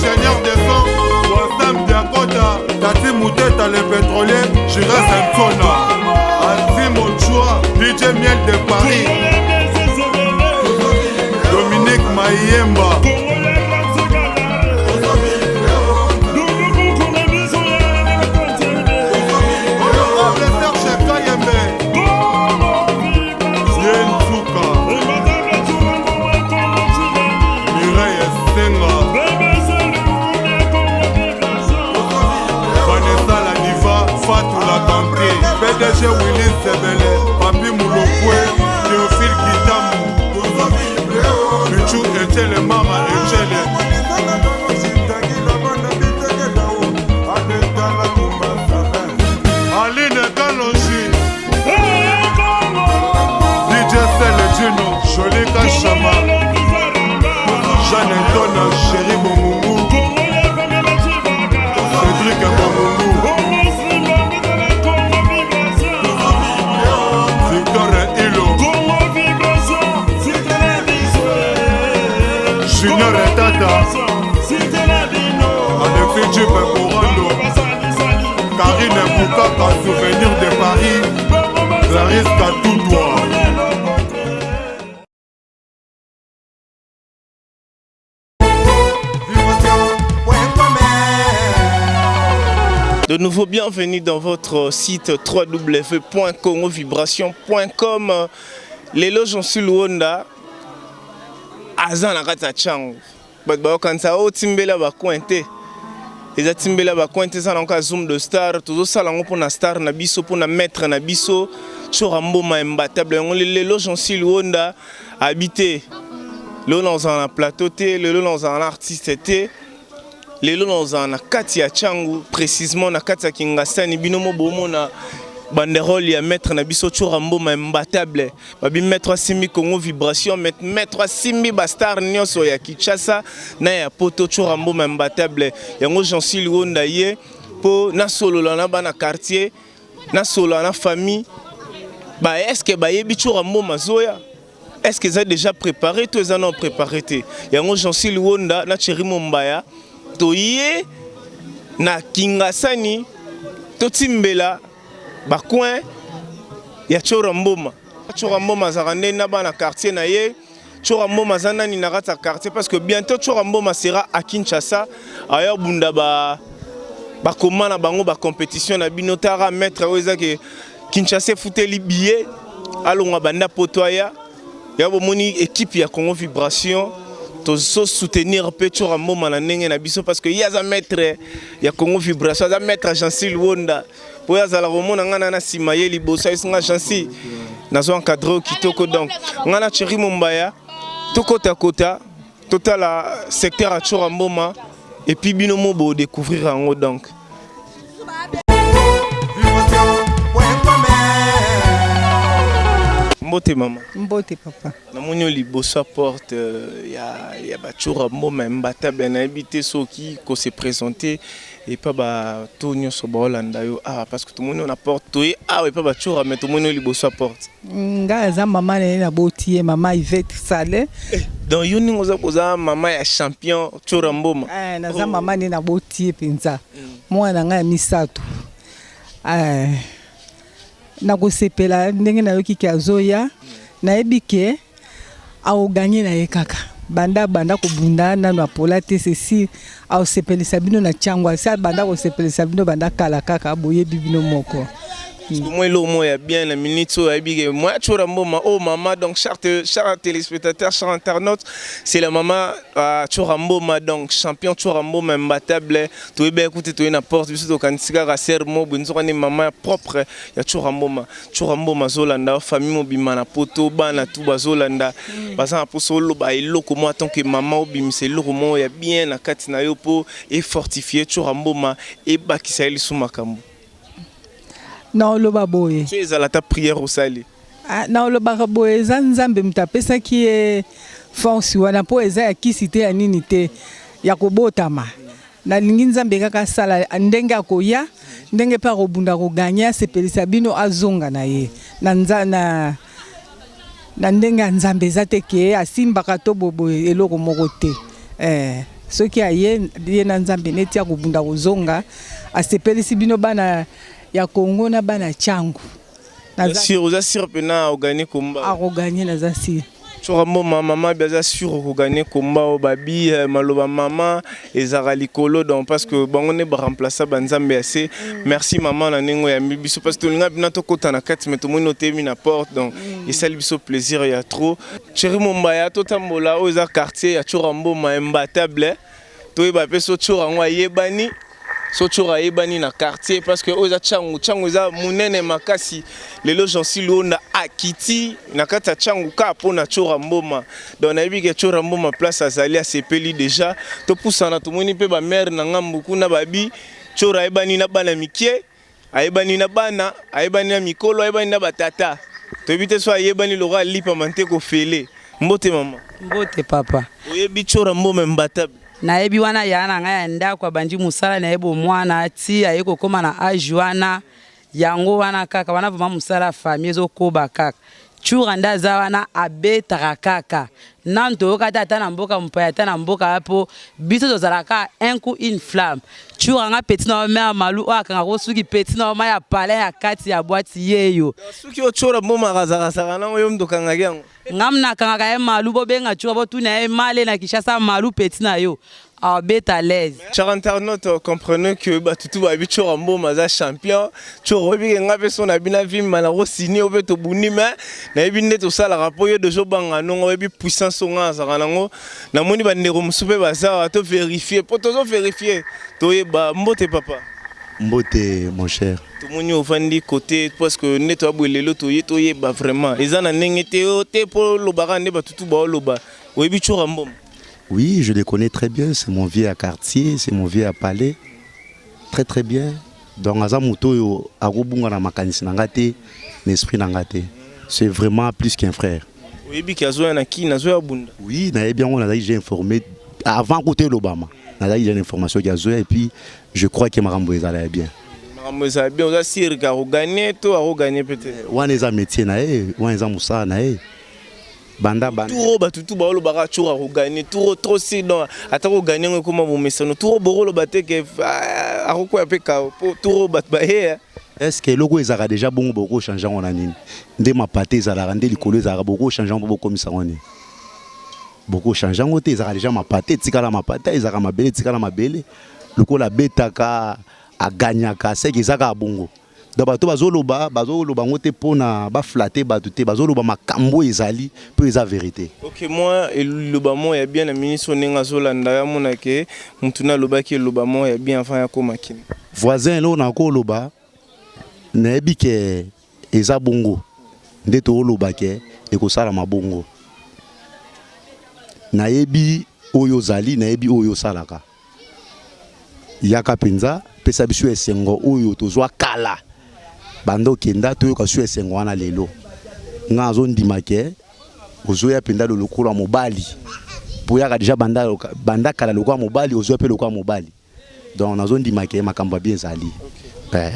Ingénieur de son, Wassam Diakota, Tati Mouteta le pétrolier, Jires Ntona, Anti Mochua, DJ Miel de Paris, Dominique Mayemba. Honorable Serge Kayembe, Ye Nsuka, Mireille Esenga, Vanessa la Diva, Fatou la Tante, PDG Willy Sebele, Papi Mulokwe, Théophile Kitamu, Michu Echele Mama Echele. Aline Kalonji, DJ Sele Dino, Jolie Kachama, Jeanne Antona, Chéri Bongungu, Cédric Bongungu, Victor Ilo, Junior Tata, Alexis Jipe Korando, Karine Boukaka, Souvenir de Paris, Clarisse Katoutoua. De nouveau, bienvenue dans votre site www.congovibration.com. Lelo Jean-Suis Luonda, aza na kati ya Tshangu. Bato bayokanisa oyo timbela bacoin te. Eza timbela bacoin te, eza na yango Zoom de star. Tozosala yango mpona star na biso, mpona maître na biso, Tshoura Mboma imbattable. Yango lelo Jean-Suis Luonda habité. Lelo nazala na plateau te, lelo nazala na artiste te. Lelo nazala na kati ya Tshangu, précisément na kati ya Kingasani. Bino mo bomona banderole ya maître na biso Tshoura Mboma imbattable. Babi maître asimbi Congo Vibration, maître asimbi ba star nyonso ya Kinshasa na ya Poto. Tshoura Mboma imbattable. Yango Jean-Suis Luonda ye po nasolola na bana quartier, nasolola na famille. Ba est-ce que bayebi Tshoura Mboma zoya? Est-ce que eza déjà préparé to eza non préparé te? Yango Jean-Suis Luonda na Thierry Mombaya toye na Kingasani, totimbela bacoin ya Tshoura Mboma. Tshoura Mboma azalaka nde na bana quartier na ye. Tshoura Mboma aza nani na kati ya quartier? Parce que bientôt Tshoura Mboma sera à Kinshasa, aya bunda ba bakoma na bango bacompétition na bino. Tara maître oyo eza ke Kinshasa efuteli billet, alongwa banda poto aya ya bomoni équipe ya Congo Vibration. Tozosoutenir mpe Tshoura Mboma na ndenge na biso, parce que ye aza maître ya Congo Vibration, aza maître Jansi Luonda. Po oyo azala komona ngai na nsima, ye liboso, ayesi nga Jansi nazo encadre oyo kitoko. Donc ngai na Thierry Mombaya tokotakota, totala secteur ya Tshoura Mboma, et puis bino mo bodécouvrir yango. Donc mbote mama. Mbote papa. Namoni oyo liboso ya porte ya baTshoura Mboma imbattable. Nayebi te soki kose présenter epa bato nyonso baolanda yo awa, parce que tomoni oyo na porte. Toye awa epa baTshoura, mais tomoni oyo liboso ya porte. Ngai aza mama na ye, naboti ye, mama Ivete Sale. Donc yo ndenge oza, oza mama ya champion Tshoura Mboma? Eh, naza mama nde, naboti ye mpenza, mwana na ngai ya misato. Eh, nakosepela ndenge nayoki ke azoya. Nayebi ke akogagner na ye kaka. Banda banda kobunda nano apola te, ceci aosepelisa bino na ntiango. Asi abanda kosepelisa bino banda kala kaka, boyebi bino moko. Moi eloko moko ya bien na minute oyo ayebi ke moi Tshoura Mboma oh mama. Donc chers téléspectateurs, chers internautes, c'est la maman Tshoura Mboma, donc champion Tshoura Mboma imbattable. Toyebi ekuti toye na porte, biso tokanisi kaka ser mo boye, nzoka nde mama ya propre ya Tshoura Mboma. Tshoura Mboma azolanda, famille mobima na poto, bana tu bazolanda, baza na mposa oloba eloko moko en tant que mama, obimisa eloko moko ya bien na kati na yo mpo efortifie Tshoura Mboma, ebakisa ye lisu makambo. Na oloba boye. So ezala ata prière osali. Ah, na olobaka boye, eza Nzambe moto apesaki ye force wana, mpo eza ya kisi te, ya nini te, ya kobotama. Nalingi Nzambe kaka asala ndenge akoya, ndenge mpe akobunda, kogagner, asepelisa bino, azonga na ye na ndenge ya Nzambe. Eza te ke asimbaka to boboye eloko moko te. Soki aye ye na Nzambe neti akobunda kozonga, asepelisi bino bana ya Congo na bana Tshangu. Naza sûr, oza sûr pena ogagner combat? Akogagner, naza sûr. Tshoura Mboma, mama bi aza sûr okogagner combat oyo. Babi maloba mama ezalaka likolo, donc parce que bango nde baremplaça banzambe ya se. Merci mama na ndenge oyambi biso, parce que tolinga bina tokɔta na kati, mais tomoni oteyemi na porte, donc esali biso plaisir ya trop. Chéri Mombaya, totambola. Oyo eza quartier ya Tshoura Mboma imbattable. Toyeba mpe so Tshoura yango ayebani, so Tshoura ayebani na quartier, parce que oyo eza Tshangu. Tshangu eza monene makasi. Lelo Jansi Luonda akiti na kati ya Tshangu kaka mpo na Tshoura Mboma. Donc nayebi ke Tshoura Mboma, place azali, asepeli déjà. Topusana, tomoni mpe bamare na ngambu kuna. Babi Tshoura ayebani na bana mike, ayebani na bana, ayebani na mikolo, ayebani na batata. Toyebi te so ayebani lokola alipama nte kofele. Mbote mama. Mbote papa. Oyebi Tshoura Mboma imbattable? Nayebi. Wana ya na ngai ya ndako, abandi mosala na ye bomwana ti aye kokóma na age wana. Yango wana kaka wana, vraiment mosala ya famille ezokoba kaka. Tshoura nde aza wana, abetaka kaka. Nanu toyoka te ata na mboka mopaya, ata na mboka ya mpo biso tozalaka un coup une flamme. Tshoura nga petit na yo, mare Malu oyo akangaka suki, petit na yo ma ya palin ya kati ya boîte yeyo. Soki otyora mboma akazakazaka nango, yo moto okangaki yango? Ngam nakangaka ye Malu. Bobenga Tshoura, botuna ye male na Kinshasa. Malu petit na yo abeta l'aise. Chers internautes, comprenez que batutu bayebi Tshoura Mboma aza champion. Tshoura, oyebi ke nga mpe so na bino vimba na kosini oyo mpe tobuni, me nayebi nde tosalaka mpo yo deja obanga nongo. Oyebi puissance oyo nga azalaka nango. Namoni bandeko mosusu mpe baza awa. Tovérifie mpo tozovérifie, toyeba. Mbote papa. Mbote mon cher. Tomoni ovandi côté, parce que nde toyaboye lelo, toye toyeba vraiment eza na ndenge te o te mpo olobaka nde batutu baoloba. Oyebi Tshoura Mboma? Oui, je le connais très bien, c'est mon vieux à quartier, c'est mon vieux à palais. Très très bien. Donc aza moto oyo akobunga na makanisi na nga te, na esprit na nga te. C'est vraiment plus qu'un frère. Oyebi ke azoya na Kini, azoya bunda? Oui, nayebi yango, nazalaki j'ai informé avant kuta elobama. Nazalaki déjà na information ki azoya et puis je crois que makambo ezala ya bien. Makambo ezala bien. Oza sûr ke akogagner to akogagner pe te? Wana eza métier na ye, wana eza mosala na ye. Banda banda. Turo batutu baolobaka Tshoura akogagner turo trop si. Donc ata kogagner yango ekóma bomesano. Turo bokoloba te ke akokwea mpe kao po turo bato baye. Est-ce que eloko ezalaka déjà bongo, bokochange yango na nini? Nde mapate ezalaka, nde likolo ezalaka, bokochange yango mpo bokomisa yango nini? Bokochange yango te. Ezalaka déjà mapate, etikala mapate. Ezalaka mabele, etikala mabele. Lokola abetaka, aganyaka, seke eza kaka bongo. Donc bato bazoloba, bazoloba yango te mpona baflatter bato te, bazoloba makambo oyo ezali mpo eza vérité. Ok, moi eloba moko ya bien na ministre ndenge azolanda yo, amona ke mutu na alobaki eloba moko ya bien avant ya koma Kini. Voisin, eloko na koloba, nayebi ke eza bongo nde tooloba ke ekosalama bongo. Nayebi oyo ozali, nayebi oyo osalaka. Yaka mpenza, pesa biso esengo oyo tozwa kala. Banda okenda, toyoka so esengo wana. Lelo nga azondima ke ozoya mpenza lokola mobali, mpo oyaka déjà banda, banda kala lokola mobali, ozoya mpe lokola mobali. Donc nazondima ke makambo ya bien ezali, eh.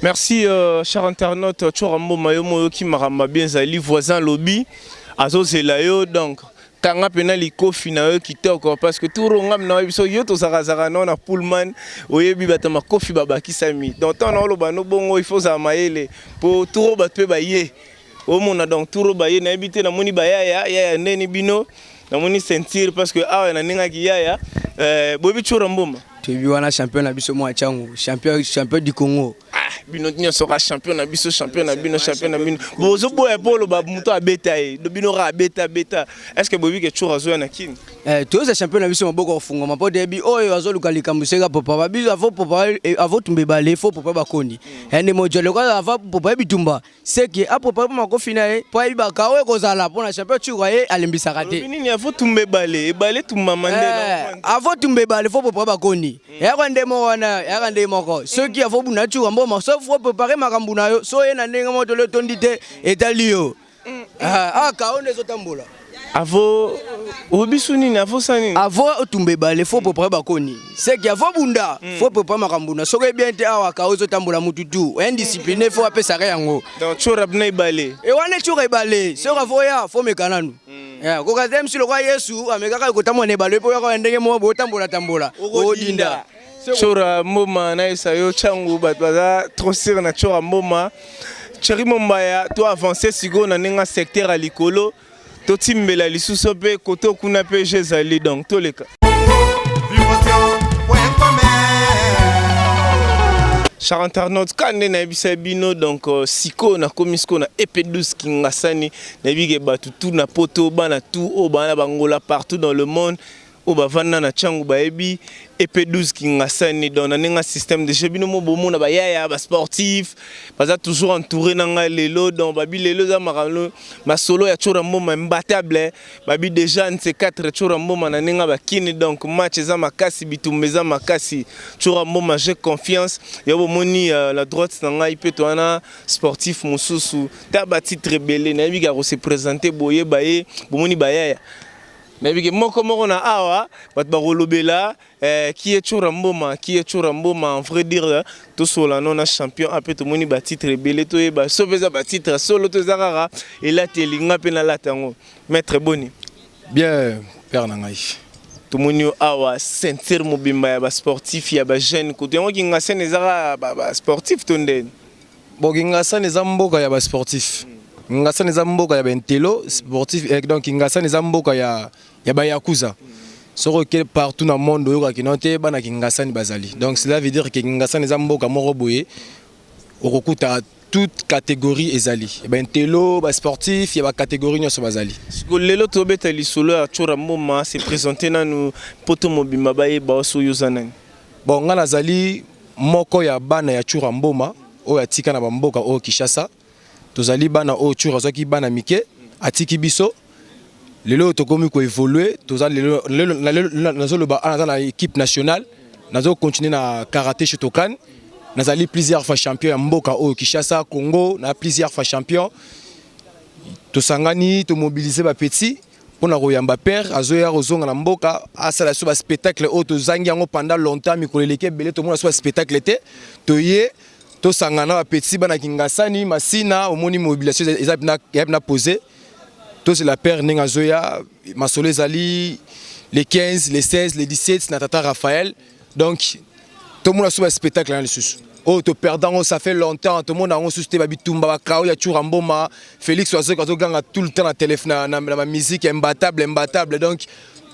Merci cher internaute. Tshoura Mboma, yo moyoki makambo bien ezali. Voisin lobi azozela yo, donc kanga mpena likofi na yo kitoko, parce que turo ngam na biso yo tozakazaka nao na pullman. Oyebi bato makofi babakisami. Donc ntango na oloba no bongo, il faut ozala mayele po turo bato mpe baye omona. Donc turo baye, nayebi te. Namoni bayaya yaya ndeni bino, namoni ceinture, parce que awa na ndengaki yaya. Boyebi Tshoura Mboma? Toyebi wana champion na biso mwa Tshangu, champion, champion du Congo. Ah, bino nyonso ka champion na biso, champion na bino, champion na bino. Bozoboya mpo oloba moto abeta ye, bino kaka abeta abeta. Est ce que boyebi ke Tshoura azoya na Kini? Eh, toyoza champion na biso maboko kofungwama mpo toyebi oyo azoluka likambo seka popa babiso. Avo popa, avo tumba ebale, fo popa bakondi ende mojo lokola ava popa ye bitumba seke apopa mpo makofi na ye, mpo ayebi baka oyo ekozala mpo na champion Tshoura. Ye alembisaka te. Nini avo tumba ebale? Ebale tumbama nde? Avo tumba ebale, fo popa bakondi. Eyaka nde moko wana, eyaka nde moko. Soki avo bunda Tshoura Mboma, so fo prépare makambo na yo. So oye na ndenge moko tolo etondi te, etali yo aka oyo nde ezotambola. Avo obisu nini? Avosa nini? Avo otumba ebale, fo prépare bakoni. Seke avo bunda, fo prépare makambo na soki bien te. Awa ka ozotambola mutu tu indiscipliné, fo apesaka yango. Donc Tshoura bina ebale. E wana Tshoura ebale, soki avoya, fo meka nanu. Koka te msi lokola Yesu amekaka kotambola na ebale mpo yaka ndenge moko botambola tambola odinda. Tshoura Mboma nayebisa yo Tshangu bato baza trop sur na Tshoura Mboma. Thierry Mombaya to avancer sikoyo na ndenge ya secteur ya likolo totimbela lisusu mpe kote kuna mpe jeu ezali donc toleka. Chers internautes, quand nde nayebisa bino donc euh, sikoyo nakomi sikoyo na EP12 Kingasani nayebi ke bato tout na poto bana tout oyo bana bangola partout dans le monde oyo bavanda na Tshangu bayebi EP12 Kingasani donc na ndenge ya système de jeu bino mo bomona ba yaya ba sportif baza toujours entouré na ngai lelo donc babi lelo eza makambo masolo ya Tshoura Mboma imbattable babi déjà nse 4 Tshoura Mboma na ndenge ya bakini donc match eza makasi bitumba eza makasi Tshoura Mboma j'ai confiance ya bomoni euh, la droite na ngai mpe to wana sportif mosusu ta ba titre ebele nayebi ka ko se présenter boyeba ye bomoni ba yaya Nayebi ke moko moko na awa bato bakolobela eh, qui est Tshoura Mboma, qui est Tshoura Mboma en vrai dire tosola no na champion ape tomoni ba titre ebele toyeba so mpe eza ba titre solo to eza kaka elateli nga mpe nalata yango maître boni Bien, père na ngai. Tomoni yo awa ceinture mobimba ya ba sportif ya ba jeune kutu yango Kingasani eza kaka ba, ba sportif to ndeni? Bon, Kingasani eza mboka ya ba sportif. Kingasani eza mboka ya ba intello sportif eh, donc Kingasani eza mboka ya ya ba yakuza. Soki oke partout na monde oyokaki no te bana Kingasani bazali. Donc cela veut dire que Kingasani eza mboka moko boye okokuta toute catégorie ezali. Ba intello, ba sportif, ya ba catégorie nyonso bazali. Siko lelo tobeta lisolo ya Tshoura Mboma se présenter nanu poto mobimba bayeba oso yo oza nani. Bon, nga nazali moko ya bana ya Tshoura Mboma oyo atika na ba mboka oyo Kinshasa. Tozali bana oyo Tshoura azwaki bana mike, atiki biso. Lelo oyo tokomi ko evoluer, toza lelo lelo nazoloba awa naza na equipe nationale, nazo continuer na karate Shotokan. Nazali plusieurs fois champion ya mboka oyo Kinshasa, Congo, na plusieurs fois champion. Tosangani, to mobiliser ba petits pona koyamba père azoya kozonga na mboka asala biso ba spectacle oyo tozangi yango pendant longtemps mikolo eleki ebele tomona biso ba spectacle te toye tosangana ba petit bana Kingasani Masina omoni mobilisation eza ya na poser tozela père ndenge azoya masolo ezali le 15 le 16 le 17 na tata Raphaël donc tomona so ba spectacle na lisusu oyo to perdre yango ça fait longtemps tomona yango susu te ba bitumba ba kao ya Tshoura Mboma Félix Wazekwa azoganga tout le temps na téléphone na, na, na ba musique imbattable imbattable donc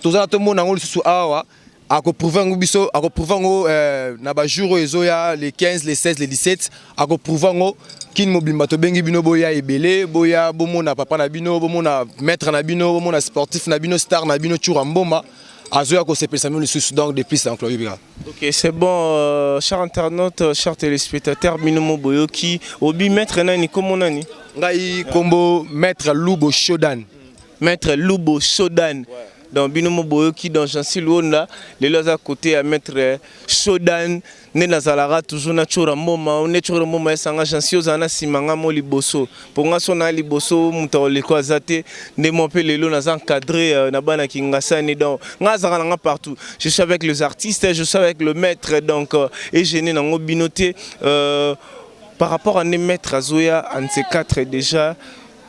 tozala tomona yango lisusu awa akoprouve yango biso akoprouve yango euh, na ba jour oyo ezoya le 15 le 16 le 17 akoprouve yango kini mobimba tobengi bino boya ebele boya bomona papa na bino bomona maître na bino bomona sportif na bino star na bino Tshoura Mboma azoya kosepelisa bino lisusu donc de plus encore yebika. Ok, c'est bon, euh, chers internautes, euh, chers téléspectateurs, bino mo boyoki, obi maître nani, kombo nani? Ngai kombo maître Lubo Shodan. Maître Lubo Shodan. Ouais. Donc bino mo boyoki dans Jansi Luonda, lelo aza côté ya maître Shodan nde nazalaka toujours na Tshoura Mboma, nde Tshoura Mboma esanga Jansi ozala na sima nga mo liboso. Po nga so na liboso moto akoleka aza te nde moi mpe lelo naza encadré euh, na bana Kingasani donc nga azalaka na nga partout je suis avec les artistes je suis avec le maître donc euh, egene nango bino te euh, par rapport à nde maître azoya ante 4 déjà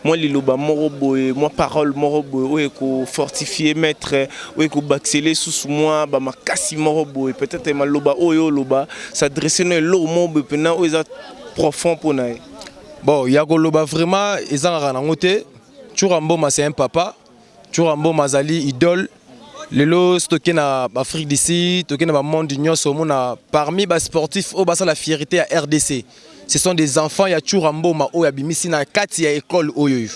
mwa liloba moko boye mwa parole moko boye oyo ekofortifie maître oyo ekobakisele susu mwa bamakasi moko boye peut-être maloba oyo oloba s'adresse na eloko moko boye mpena oyo eza profond mpo na ye. Bon, ya koloba vraiment ezangaka nango te. Tshoura Mboma c'est un papa. Tshoura Mboma azali idole. Lelo soki toke na Afrique d'ici, toke na ba monde nyonso omona parmi ba sportifs oyo basala fierté ya RDC. Ce sont des enfants ya Tshoura Mboma oyo abimisi na kati ya école oyo.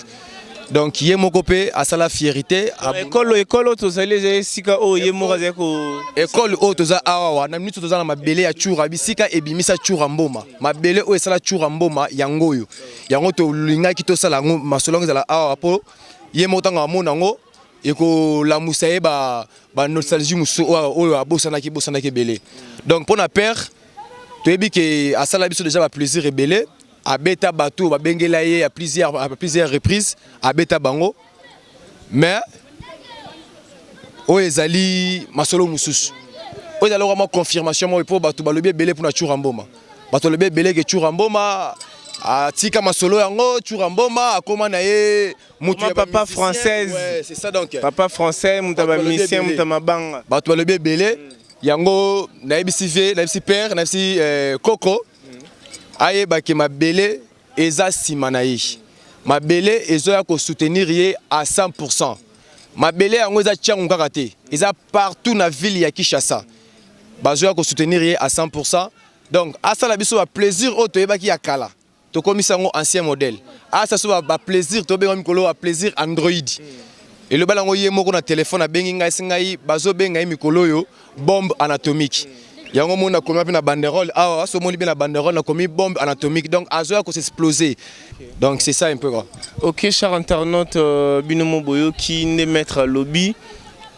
Donc ye moko pe asala fierté. École école oyo tozali ezali esika oyo ye moko azali ko école oyo toza awa na minute toza na mabele ya Tshoura bisika ebimisa Tshoura Mboma. Mabele oyo esala Tshoura Mboma yango oyo. Yango tolingaki tosala yango masolo yango ezala awa po ye moko ntango amona yango ekolamusa ye ba ba nostalgie mosusu oyo abosanaki bosanaki ebele. Donc mpo na père toyebi ke asala biso déjà ba plaisir ebele abeta bato babengela ye à plusieurs à plusieurs reprises abeta bango mais oyo ezali masolo mosusu oyo ezali mwa confirmation moko mpo bato balobi ebele mpona Tshoura Mboma bato balobi ebele ke Tshoura Mboma Atika masolo yango, Tshoura Mboma akoma na ye mutu ya papa française. Ouais, c'est ça donc. Papa français, mutu ya ba musicien, mutu ya mabanga. Bato balobi ebele. Yango nayebisi vie, nayebisi père, nayebisi koko ayeba ke mabele eza nsima na ye. Mabele ezoya kosoutenir ye à 100%. Mabele yango eza Tshangu kaka te, eza partout na ville ya Kinshasa. Bazoya kosoutenir ye à 100%. Donc asala biso ba plaisir oyo toyebaki ya kala, tokomisa yango ancien modèle. Asala biso ba plaisir tobenga mikolo ba plaisir Android. Eloba yango ye moko na telefone, abengi ngai, esi ngai bazobenga ye mikolo oyo bombe anatomique. Yango moni nakomi mpe na banderole awa, so omoni mpe na banderole nakomi bombe anatomique. Donc azoya kosexploser. Donc c'est ça un peu quoi. Ok, cher internaute, bino mo boyoki nde maître alobi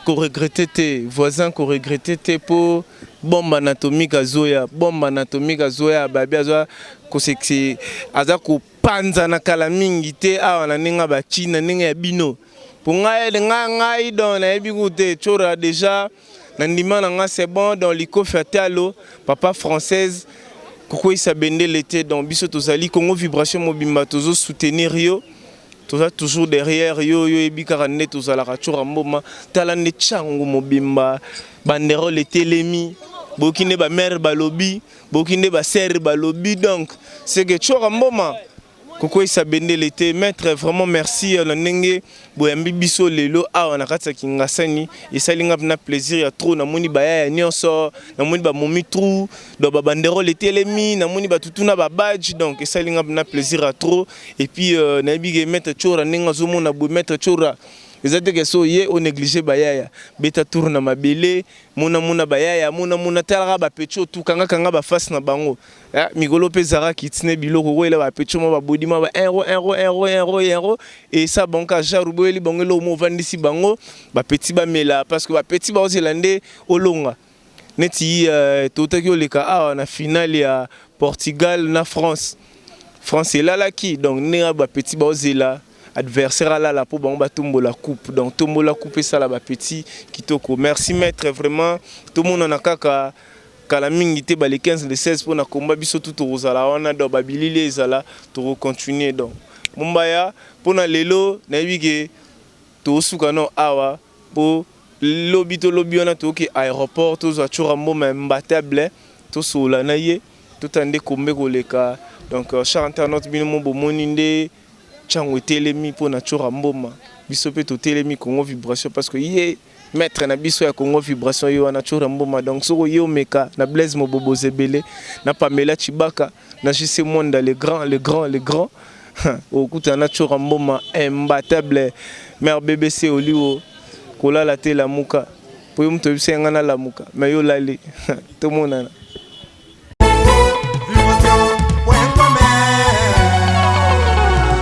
koregretter te, voisin, koregretter te mpo bombe anatomique azoya, bombe anatomique azoya. Babi azoya kosekse, aza kopanza na kala mingi te awa na ndenge ya bachine, na ndenge ya bino. Mpo ngai ngai ngai donc nayebi ku te. Tshoura déjà na ndima na nga, c'est bon. Donc likofi atalo papa française kokweyisa bendele te. Donc biso tozali Congo Vibration mobimba, tozosoutenir yo, toza toujours derrière yo. Yo oyebi kaka nde tozalaka. Tshoura Mboma, tala nde ntango mobimba banderole etelemi, boyoki nde bamare balobi, boyoki nde basere balobi. Donc c'est que Tshoura Mboma kokweyisa bendele te. Maître, vraiment merci na ndenge boyambi biso lelo awa na kati ya Kingasani. Esali nga mpena plaisir ya trop. Namoni bayaya nyonso, namoni bamomi trou, donc babanderole etelemi, namoni batutu na babadge. Donc esali nga mpena plaisir ya trop. Et puis nayebi ke maître Tshoura, ndenge azomona boye, maître Tshoura eza te ke so ye onéglige bayaya. Beta tour na mabele, mona mona bayaya, mona mona, talaka bapetits oyo tukangakanga baface na bango. Mikolo mpe ezalaka kitine biloko koyela bapetits mwa babodi mwa ba 1 euro, 1 euro, 1 euro, 1 euro, 1 euro. Esa bango ka genre boyeli bango eloko mo ovandisi bango, bapetits bamela, parce que bapetits baozela nde olonga. Neti totaki oleka awa na finale ya Portugal na France, France elalaki. Donc ndenge bapetits baozela adversaire alala mpo bango batombola coupe. Donc tombola coupe, esala bapetits kitoko. Merci maître, vraiment tomonana kaka kala mingi te, bale 15, le 16 mpona komba biso tu tokozala wana. Donc babilili ezala, tokocontinue. Donc mombaya mpona lelo nayebi ke tokosuka no awa, mpo lobi tolobi wana tokoki aéroport, tozwa Tshoura Mboma imbattable, tosolola na ye, totala nde kombe koleka. Donc cher internaute, bino mo bomoni nde ntango etelemi mpona Tshoura Mboma, biso mpe totelemi Congo Vibration, parce que ye maître na biso ya Congo Vibration, ye wana Tshoura Mboma. Donc soki oye omeka na Blaise Moboboza ebele na Pamela Chibaka na JC Mwanda, le grand, le grand, le grand, okutana na Tshoura Mboma imbattable. Mare BBC oliwo kolala te, lamuka, po yo moto oyebisa nga nalamuka, me yo olali. Tomonana.